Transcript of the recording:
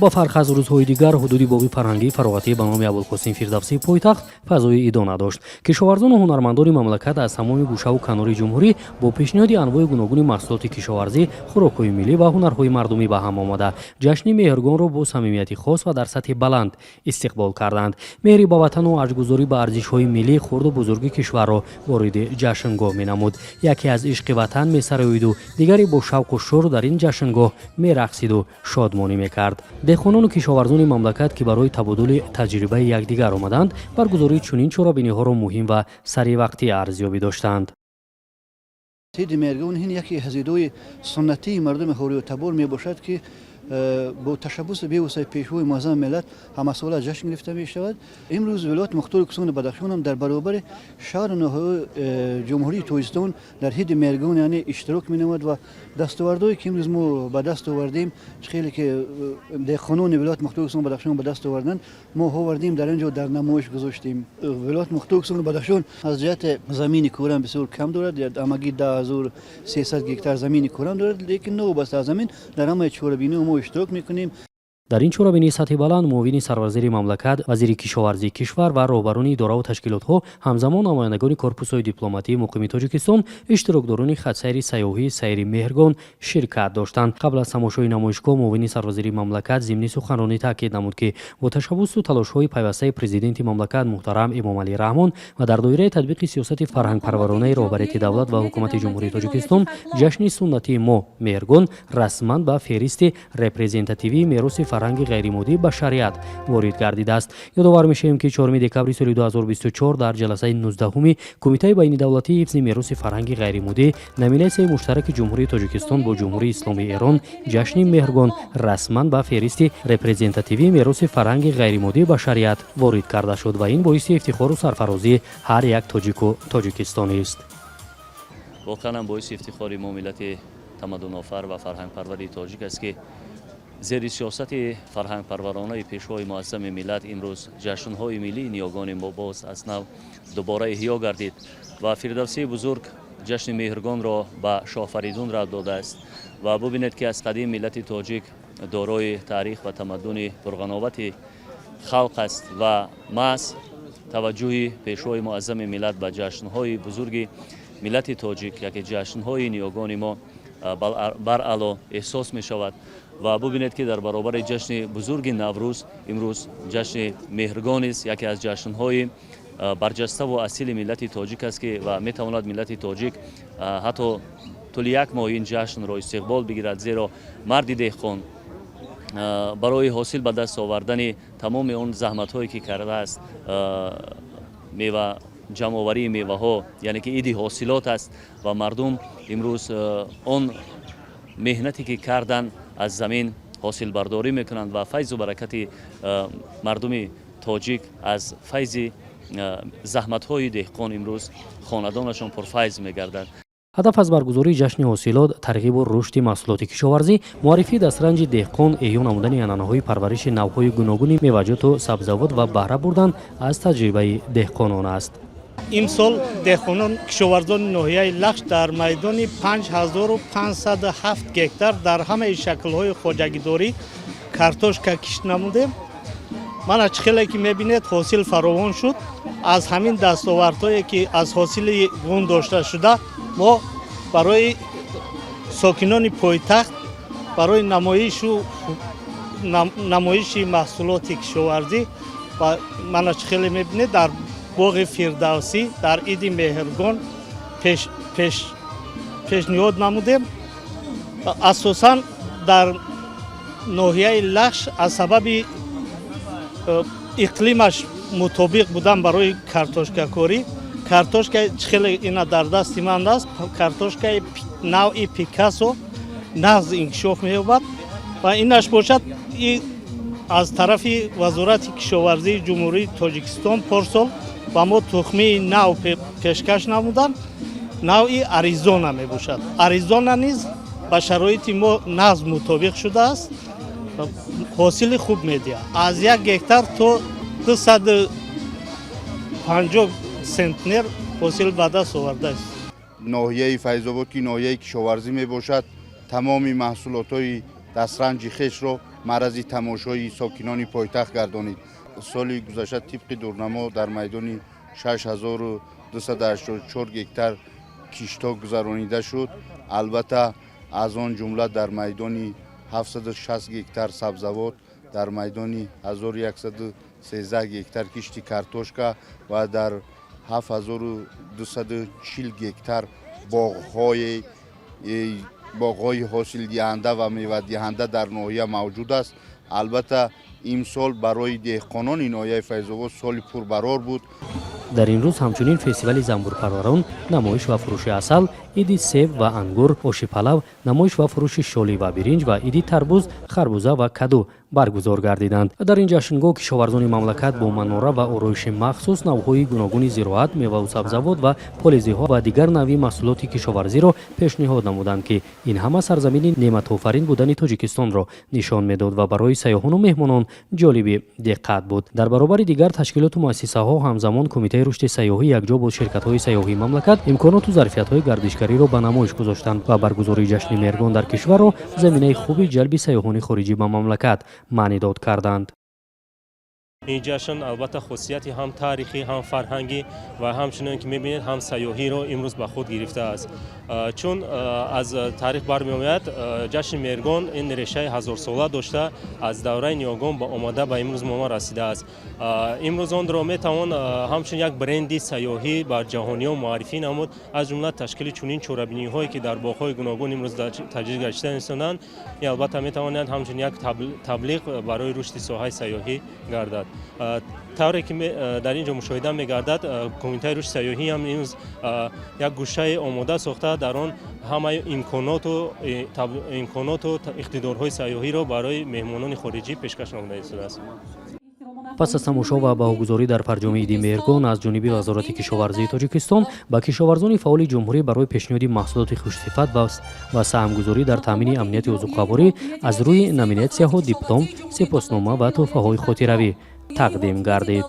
Ба фарқ аз рӯзҳои дигар, ҳудуди боғи фарҳангии фароғатӣ ба номи Абулқосим Фирдавсии пойтахт фазои идона дошт. Кишоварзону ҳунармандони мамлакат аз тамоми гӯшаву канори ҷумҳурӣ бо пешниҳоди анвои гуногуни маҳсулоти кишоварзӣ, хӯрокҳои миллӣ ва ҳунарҳои мардумӣ ба ҳам омада, ҷашни Меҳргонро бо самимияти хос ва дар сатҳи баланд истиқбол карданд. Меҳри ба ватану арҷгузорӣ ба арзишҳои миллӣ хурду бузурги кишварро вориди ҷашнгоҳ менамуд. Яке аз ишқи ватан месароиду, дигаре бо шавқу шӯр дар ин ҷашнгоҳ мерақсиду шодмонӣ мекард. Деҳқонону кишоварзони мамлакат, ки барои табодули таҷрибаи якдигар омаданд, баргузории чунин чорабиниҳоро муҳим ва саривақтӣ арзёбӣ доштанд. Иди Меҳргон ин яке аз идои суннатии мардуми ориётабор мебошад, ки бо ташаббуси бевоситаи Пешвои муаззами миллат ҳамасола ҷашн гирифта мешавад. Имрӯз Вилояти Мухтори Кӯҳистони Бадахшонам дар баробари шаҳру ноҳияҳои Ҷумҳурии Тоҷикистон дар иди Меҳргон, яъне, иштирок менамояд ва дастовардое, ки имрӯз мо ба даст овардем, хеле ки деҳқонони Вилояти Мухтори Кӯҳистони Бадахшон ба даст оварданд, мо овардем, дар ин ҷо дар намоиш гузоштем. Вилояти Мухтори Кӯҳистони Бадахшон аз ҷиҳати замини корам бисёр кам дорад, ҳамагӣ 10 300 гектар замини корам дорад, лекин новобаста аз замин дар ҳамаи чорабиниҳо мо иштирок мекунем. Дар ин чорабинии сатҳи баланд муовини сарвазири мамлакат, вазири кишоварзии кишвар ва роҳбарони идораву ташкилотҳо, ҳамзамон намояндагони корпусҳои дипломатии муқими Тоҷикистон, иштирокдорони хатсайри сайёҳии «Сайри Меҳргон» ширкат доштанд. Қабл аз тамошои намоишгоҳ муовини сарвазири мамлакат зимни суханронӣ таъкид намуд, ки бо ташаббусу талошҳои пайвастаи Президенти мамлакат муҳтарам Эмомалӣ Раҳмон ва дар доираи татбиқи сиёсати фарҳангпарваронаи роҳбарияти давлат ва ҳукумати Ҷумҳурии Тоҷикистон ҷашни суннатии мо, Меҳргон, расман ба феҳристи репрезентативии мероси фарҳанги ғайримоддии башарият ворид гардидааст. Ёдовар мешавем, ки 4 декабри соли 2024 дар ҷаласаи 19-уми Кумитаи байнидавлатии ҳифзи мероси фарҳанги ғайримоддӣ, номинатсияи муштараки Ҷумҳурии Тоҷикистон бо Ҷумҳурии Исломии Эрон, ҷашни Меҳргон расман ба феҳристи репрезентативии мероси фарҳанги ғайримоддии башарият ворид карда шуд ва ин боиси ифтихору сарфарозии ҳар як тоҷику тоҷикистонист. Воқеан ҳам боиси ифтихори мо, миллати тамаддунофар ва фарҳангпарвари тоҷик аст, ки зери сиёсати фарҳангпарваронаи Пешвои муаззами миллат имрӯз ҷашнҳои миллии ниёгони мо боз аз нав дубора эҳё гардид ва Фирдавсии бузург ҷашни Меҳргонро ба Шоҳ Фаридун рабт додааст. Ва бубинед, ки аз қадим миллати тоҷик дорои таърих ва тамаддуни пурғановати халқ аст ва маҳз таваҷҷӯҳи Пешвои муаззами миллат ба ҷашнҳои бузурги миллати тоҷик, яке ҷашнҳои ниёгони мо, баръало эҳсос мешавад. Ва бубинед, ки дар баробари ҷашни бузурги Наврӯз имрӯз ҷашни Меҳргон низ яке аз ҷашнҳои барҷаставу асили миллати тоҷик аст, ки ва метавонад миллати тоҷик ҳатто тӯли як моҳ ин ҷашнро истиқбол бигирад, зеро марди деҳқон барои ҳосил ба даст овардани тамоми он заҳматҳое, ки кардааст, мева, ҷамъоварии меваҳо, яъне ки иди ҳосилот аст ва мардум имрӯз он меҳнате, ки карданд, аз замин ҳосилбардорӣ мекунанд ва файзу баракати мардуми тоҷик аз файзи заҳматҳои деҳқон имрӯз хонадонашон пурфайз мегардад. Ҳадаф аз баргузории ҷашни ҳосилот тарғибу рушди маҳсулоти кишоварзӣ, муаррифии дастранҷи деҳқон, эҳё намудани анъанаҳои парвариши навъҳои гуногуни меваҷоту сабзавот ва баҳра бурдан аз таҷрибаи деҳқонон аст. Имсол деҳқонон, кишоварзони ноҳияи Лахш дар майдони 5507 гектар дар ҳамаи шаклҳои хоҷагидорӣ картошка кишт намудем. Мана, чӣ хеле ки мебинед, ҳосил фаровон шуд. Аз ҳамин дастовардҳое, ки аз ҳосили гун дошта шуда, мо барои сокинони пойтахт барои намоиши маҳсулоти кишоварзӣ ва, мана, чӣ хеле мебинед, дар боғи Фирдавсӣ дар иди Меҳргон пешниҳод намудем. Асосан дар ноҳияи Лахш аз сабаби иқлимаш мутобиқ будан барои картошкакорӣ, картошка, чӣ хеле ина дар дасти ман аст, картошкаи навъи Пикассо нағз инкишоф меёбад ва инаш бошад и аз тарафи Вазорати кишоварзии Ҷумҳурии Тоҷикистон порсол ба мо тухмии нав пешкаш намуданд, навъи Аризона мебошад. Аризона низ ба шароити мо нағз мутобиқ шудааст, ҳосили хуб медиҳад, аз як гектар то 250 центнер ҳосил ба даст овардааст. Ноҳияи Файзобод, ки ноҳияи кишоварзӣ мебошад, тамоми маҳсулотҳои Дастранҷи хешро маърази тамошои сокинони пойтахт гардонид. Соли гузашта тибқи дурнамо дар майдони 6284 гектар кишток гузаронида шуд. Албатта, аз он ҷумла дар майдони 760 гектар сабзавот, дар майдони 1113 гектар кишти картошка ва дар 7240 гектар боғҳои ҳосилдиҳанда ва мевадиҳанда дар ноҳия мавҷуд аст. Албатта, имсол барои деҳқонони ноҳияи Файзобод соли пурбарор буд. Дар ин рӯз ҳамчунин фестивали занбурпарварон, намоиш ва фурӯши асал, иди себ ва ангур, оши палав, намоиш ва фурӯши шолӣ ва биринҷ ва иди тарбуз, харбуза ва каду баргузор гардиданд. Дар ин ҷашнгоҳ кишоварзони мамлакат бо манора ва ороиши махсус навъҳои гуногуни зироат, меваву сабзавот ва полизиҳо ва дигар навъи маҳсулоти кишоварзиро пешниҳод намуданд, ки ин ҳама сарзамини неъматофарин будани Тоҷикистонро нишон медод ва барои сайёҳону меҳмонон ҷолиби диққат буд. Дар баробари дигар ташкилоту муассисаҳо, ҳамзамон Кумитаи рушди сайёҳӣ якҷо бо ширкатҳои сайёҳии мамлакат имконоту зарфиятҳои гардишгариро ба намоиш гузоштанд ва баргузории ҷашни Меҳргон дар кишварро заминаи хуби ҷалби сайёҳони хориҷӣ ба мамлакат маънидод карданд. Ин ҷашн, албатта, хусусияти ҳам таърихӣ, ҳам фарҳангӣ ва ҳамчунин, ки мебинед, ҳам сайёҳиро имрӯз ба худ гирифтааст. Чун аз таърих бармеояд, ҷашни Меҳргон ин решаи ҳазорсола дошта, аз давраи ниёгон ба омада ба имрӯз мо расидааст. Имрӯз онро метавон ҳамчун як бренди сайёҳӣ бар ҷаҳониён муаррифӣ намуд. Аз ҷумла ташкили чунин чорабиниҳое, ки дар боғҳои гуногун имрӯз таҷлил гардида истоданд, ин, албатта, метавонанд ҳамчун як таблиғ барои рушди соҳаи сайёҳӣ гардад. Тавре ки дар ин ҷо мушоҳида мегардад, Кумитаи рушди сайёҳӣ ҳам имрӯз як гӯшаи омода сохта, дар он ҳамаи имконоту иқтидорҳои сайёҳиро барои меҳмонони хориҷӣ пешкаш намуда истодааст. Пас аз тамошо ва баҳогузорӣ дар фарҷоми иди Меҳргон аз ҷониби Вазорати кишоварзии Тоҷикистон ба кишоварзони фаъоли ҷумҳурӣ барои пешниҳоди маҳсулоти хушсифат ва саҳмгузорӣ дар таъмини амнияти озуқаворӣ аз рӯи номинатсияҳо диплом, сипоснома ва тӯҳфаҳои хотиравӣ тақдим гардид.